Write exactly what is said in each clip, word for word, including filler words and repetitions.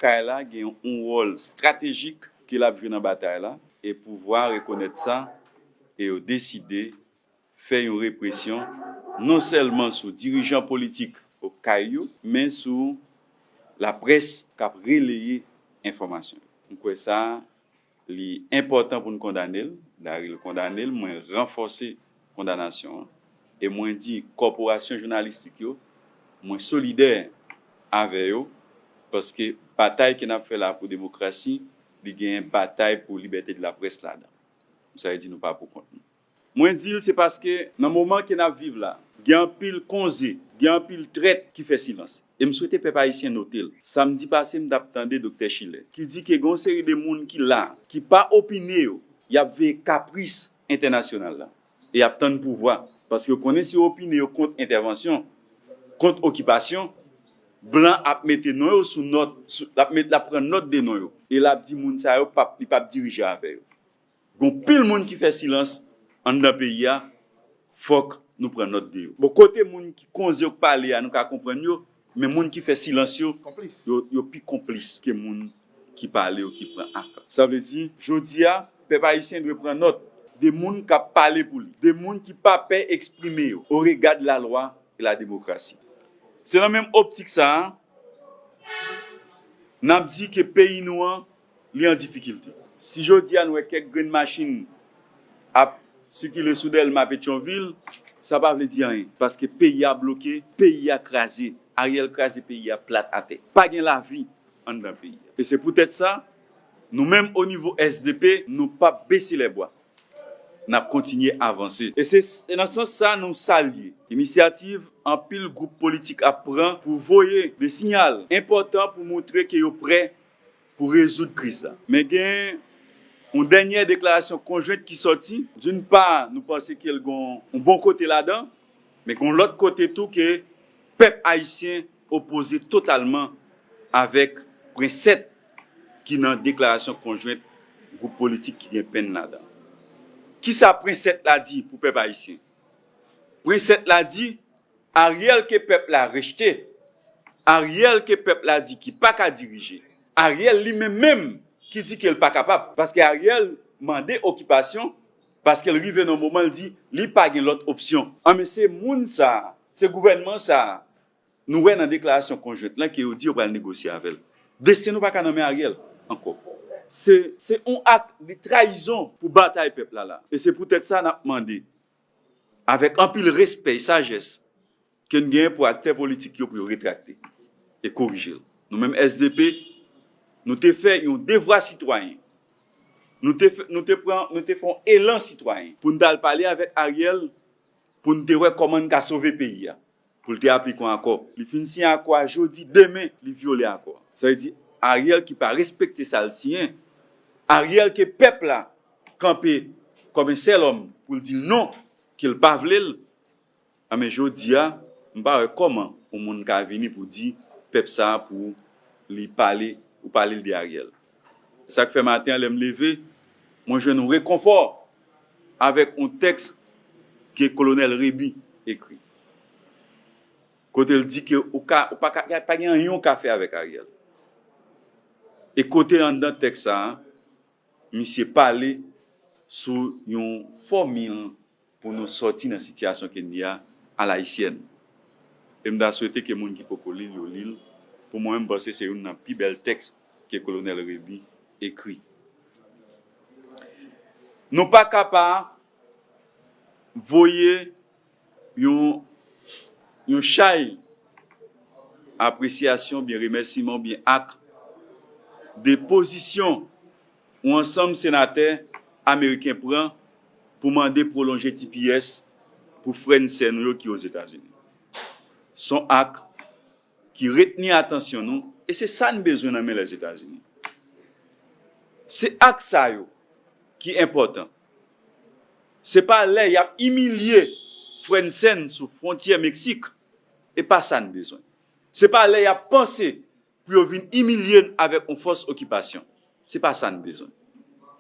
Kay la gen yon wòl estratejik ke l ap jwe nan batay la, e pouvwa a rekonèt sa, e yo deside fè yon represyon non sèlman sou dirijan politik Okay yo, men sou laprès k ap releye enfòmasyon yo. M kwè sa, li enpòtan pou n kondane l. Daryl kondane l, mwen ranfòse kondanasyon an. E mwen di kòporasyon jounalistik yo, mwen solidè avè yo, paske batay ke n ap fè la pou demokrasi, li genyen batay pou libète de laprès ladan. Sa vle di nou pa pou kont nou. Mwen di l se paske nan moman ke n ap viv la, gen anpil konze, gen anpil trèt ki fè silans. E m swete pèp ayisyen note l. Samdi pase, m t ap tande Doktè Schiller, ki di ke gen yon seri de moun ki la, ki pa opine yo, y ap veye kapris entènasyonal la. E y ap tann pouvwa. Paske yo konnen si yo opine yo kont entèvansyon, kont okipasyon, blan ap mete non yo sou nòt, sou, l ap met, l ap pran nòt de non yo. E l ap di moun sa yo p ap, li p ap dirije avè yo. Gon pil moun ki fè silans anndan peyi a, fòk nou pran nòt de yo. Bon, kote moun ki konze yo k pale a, nou ka konprann yo, men moun ki fè silans yo, yo, yo pi konplis ke moun ki pale yo, ki pran ak. Sa vle di, jodi a, pèp ayisyen dwe pran nòt de moun k ap pale pou li, de moun ki pa pè eksprime yo, au regard de la loi et la démocratie. Se nan menm optik sa a, n ap di ke peyi nou an, li an difikilte. Si jodi a nou wè kèk grenn machin ap sikile sou Dèlma, Petyonvil, sa pa vle di anyen, paske peyi a bloke, peyi a kraze, Ariel kraze peyi a plat atè. Pa gen lavi anndan peyi a. E se poutèt sa, nou menm o nivo S D P, nou p ap bese lèbwa. N ap kontinye avanse. E se, se nan sans sa nou salye inisyativ anpil gwoup politik ap pran pou voye de siyal enpòtan pou montre ke yo prè pou rezoud kriz la. Men gen yon dènyè deklarasyon konjwent ki sòti. D'une part, nou panse ke l gen yon bon kote ladan, men gen yon lòt kote tou ke pèp ayisyen opoze totalman avèk prensèp ki nan deklarasyon konjwent gwoup politik ki gen penn ladan. Kisa prensèp la di pou pèp ayisyen? Prensèp la di, Ariel ke pèp la rejte, Ariel ke pèp la di ki pa ka dirije, Ariel li menm menm ki di ke l pa kapab, paske Ariel mande okipasyon, paske l rive nan moman l di li pa gen lòt opsyon. An men se moun sa a, se gouvènman sa a, nou wè nan deklarasyon konjwent lan ke yo di yo pral negosye avè l. Desten nou pa ka nan men Ariel ankò. Se, se yon ak de trayizon pou batay pèp la la. E se poutèt sa n ap mande, avèk anpil respè e sajès ke n genyen pou aktè politik yo, pou yo retrakte e korije l. Nou menm S D P, nou te fè yon devwa sitwayen. Nou te fè, nou te pran, nou te fè yon elan sitwayen pou n t al pale avèk Ariel, pou n te wè kòman n ka sove peyi a, pou l te aplike yon akò. Li fin siyen akò a jodi, demen, li vyole akò a. Sa vle di, Ariel ki pa respekte sa l siyen, Ariel ke pèp la kanpe kòm yon sèl òm pou l di l non, ke l pa vle l, anben jodi a, m pa wè kòman yon moun ka vini pou di pèp sa a pou li pale, ou pale l de Ariel. Se sa k fè maten an, lè m leve, mwen jwenn yon rekonfò avèk yon tèks ke Kolonèl Réby ekri. Kote l di ke ou ka, ou pa ka, pa gen anyen ou ka fè avèk Ariel. E kote anndan tèks sa a, misye pale sou yon fòmil pou nou sòti nan sitiyasyon ke n ye a, alayisyèn. E m ta swete ke moun ki poko li l, yo li l. Pou mwen, m panse se youn nan pi bèl tèks ke Kolonèl Réby ekri. Nou pa ka pa voye yon, yon chay apresyasyon, oubyen remèsiman, oubyen ak de pozisyon yon ansanm senatè ameriken pran pou mande pwolonje T P S pou frè n sè nou yo ki Ozetazini. Se yon ak ki retni atansyon nou, e se sa n bezwen nan men Lèzetazini. Se ak sa yo ki enpòtan. Se pa lè y ap imilye frè n sè n sou fwontyè Meksik, e pa sa n bezwen. Se pa lè y ap panse pou yo vin imilye n avèk yon fòs okipasyon. Se pa sa n bezwen.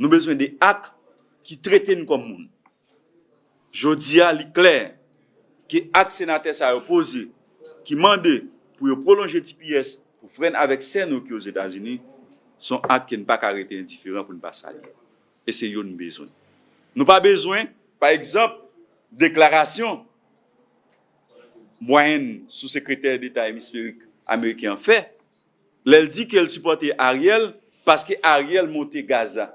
Nou bezwen de ak ki trete n kòm moun. Jodi a, li klè ke ak senatè sa yo poze, ki mande pou yo pwolonje T P S Pou frè n avèk sè nou ki Ozetazini, se yon ak ke n pa ka rete endiferan pou n pa salye. E se yo n bezwen. Nou pa bezwen, pa egzanp, deklarasyon mwayenn sou sekretè deta emisferik ameriken an fè, lè l di ke l sipòte Ariel paske Ariel monte gaz la.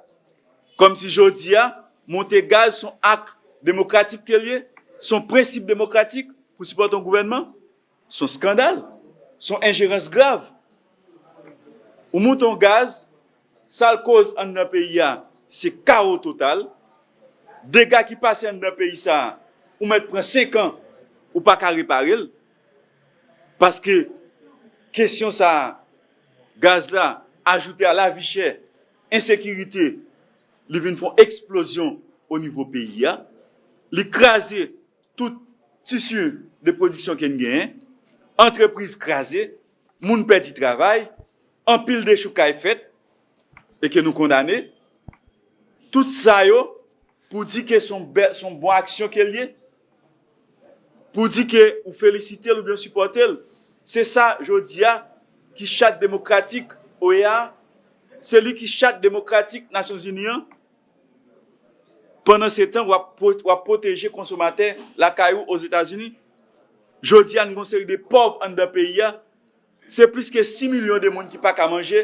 Kòmsi jodi a, monte gaz se yon ak demokratik ke l ye, se yon prensip demokratik pou sipòte yon gouvènman. Se yon eskandal, se yon enjerans grav. Ou moute yon gaz, sa l koz anndan peyi a, se kawo total. Dega ki pase anndan peyi sa a, ou mèt pran senk an, ou pa ka repare l. Paske kesyon sa a, gaz la, ajoute a lavi chè, ensekirite, li vin fè yon eksplozyon o nivo peyi a. Li kraze tout tisi de pwodiksyon ke n genyen, antrepriz kraze, moun pèdi travay, anpil dechoukay fèt, e ke nou kondane. Tout sa yo pou di ke se yon bè- se yon bon aksyon ke l ye, pou di ke ou felisite l oubyen w sipòte l. Se sa jodi a ki chat demokratik O E A, se li ki chat demokratik Nasyonzini an. Pandan se tan, w ap pwo- w ap pwoteje konsomatè lakay ou Ozetazini. Jodi a, n gen yon seri de pòv anndan peyi a. Se plis ke sis milyon de moun ki pa ka manje.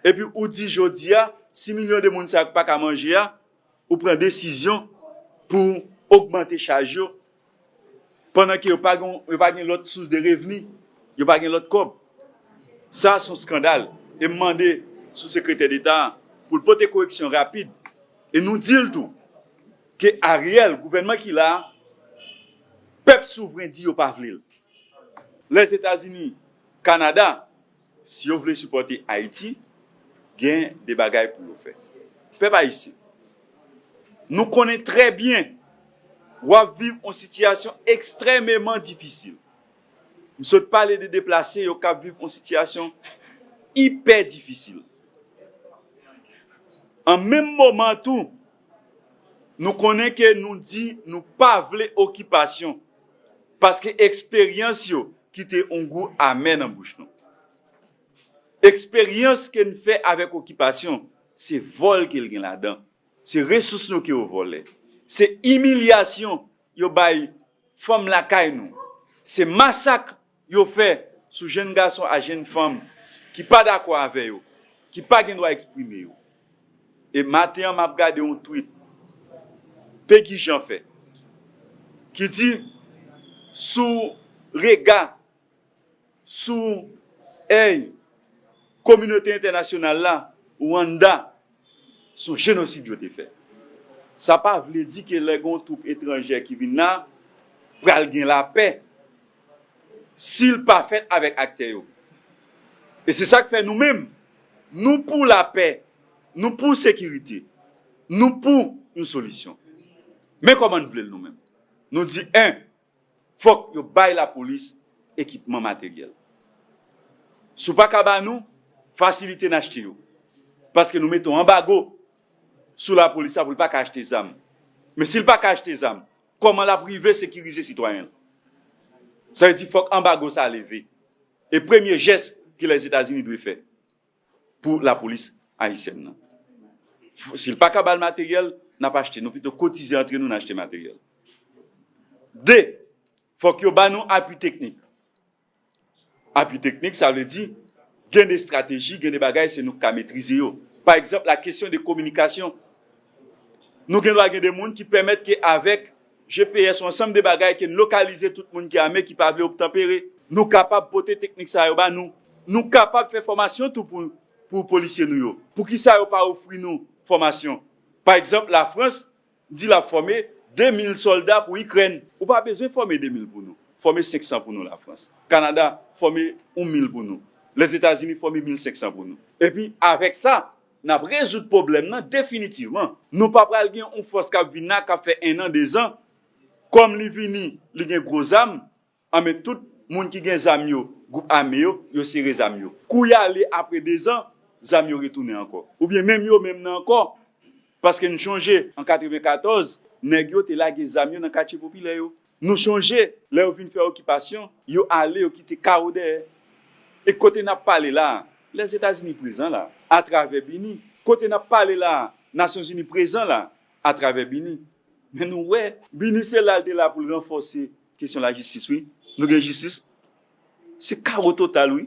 Epi ou di jodi a, sis milyon de moun sa yo ki pa ka manje a, ou pran desizyon pou ogmante chaj yo, pandan ke yo pa gen, yo pa gen lòt sous de revni, yo pa gen lòt kòb. Sa se yon eskandal. E m mande sou sekretè deta a pou l pote koreksyon rapid. E nou di l tou ke Ariel, gouvènman ki la a, pèp souvren di yo pa vle l. Lèzetazini, Kanada, si yo vle sipòte Ayiti, gen de bagay pou yo fè. Pèp ayisyen, nou konnen trè byen w ap viv yon sitiyasyon ekstrèmeman difisil. M sot pale de deplase yo k ap viv yon sitiyasyon ipè difisil. An menm moman tou, nou konnen ke nou di nou pa vle okipasyon, paske eksperyans yo kite yon gou amè nan bouch nou. Eksperyans ke n fè avèk okipasyon, se vòl ke l gen ladan. Se resous nou ke yo vòlè. Se imilyasyon yo bay fanm lakay nou. Se masak yo fè sou jenn gason a jenn fanm ki pa dakò avè yo, ki pa gen dwa eksprime yo. E maten an, m ap gade yon tweet Peggy Jean fè, ki di, sou rega, sou èy kominote entènasyonal la, Rwanda, se yon jenosid yo te fè. Sa pa vle di ke lè gen yon twoup etranjè ki vin la, pral gen lapè si l pa fèt avèk aktè yo. E se sa k fè nou menm, nou pou lapè, nou pou sekirite, nou pou yon solisyon. Men kòman n vle l nou menm. Nou di, en, fòk yo bay lapolis ekipman, materyèl. Si w pa ka ba nou, fasilite n achte yo. Paske nou mete yon anbago sou lapolis la pou l pa ka achte zam. Men si l pa ka achte zam, kòman l ap rive sekirize sitwayen l? Sa vle di fòk anbago sa a leve. E premye jès ke Lèzetazini dwe fè pou lapolis ayisyèn nan. F- Si l pa ka ba l materyèl, n ap achte. Nou pito kotize antre nou, n achte materyèl. De, fòk yo ba nou apui teknik. Apui teknik, sa vle di, gen de estrateji, gen de bagay, se nou k ka metrize yo. Pa egzanp, la kesyon de kominikasyon. Nou gen dwa gen de moun ki pèmèt ke avèk G P S, yon ansanm de bagay ke n lokalize tout moun ki ame, ki pa vle obtanpere. Nou kapab pote teknik sa yo ba nou. Nou kapab fè fòmasyon tou pou, pou polisye nou yo. Poukisa yo pa ofri nou fòmasyon? Pa egzanp, Lafrans di l ap fòme de mil sòlda pou Ikrèn. Ou pa bezwen fòme de mil pou nou. Fòme senk san pou nou, Lafrans. Kanada, fòme yon mil pou nou. Lèzetazini, fòme mil senk san pou nou. Epi, avèk sa, n ap rezoud pwoblèm nan definitivman. Nou pa pral gen yon fòs k ap vin la, k ap fè en an, de zan, kòm li vini, li gen gwo zam, anben tout moun ki gen zam yo, gwoup ame yo, yo sere zam yo. Kou y ale apre de zan, zam yo retounen ankò. Oubyen menm yo menm nan ankò, paske n chonje, an katrevenkatòz, nèg yo te lage zam yo nan katye popilè yo. Nou chonje, lè yo vin fè okipasyon, yo ale, yo kite kawo dèyè. E kote n ap pale la, Lèzetazini prezan la, atravè Bini. Kote n ap pale la, Nasyonzini prezan la, atravè Bini. Men nou wè, Bini se la l te la pou l ranfòse kesyon lajistis, wi. Nou gen jistis. Se kawo total, wi.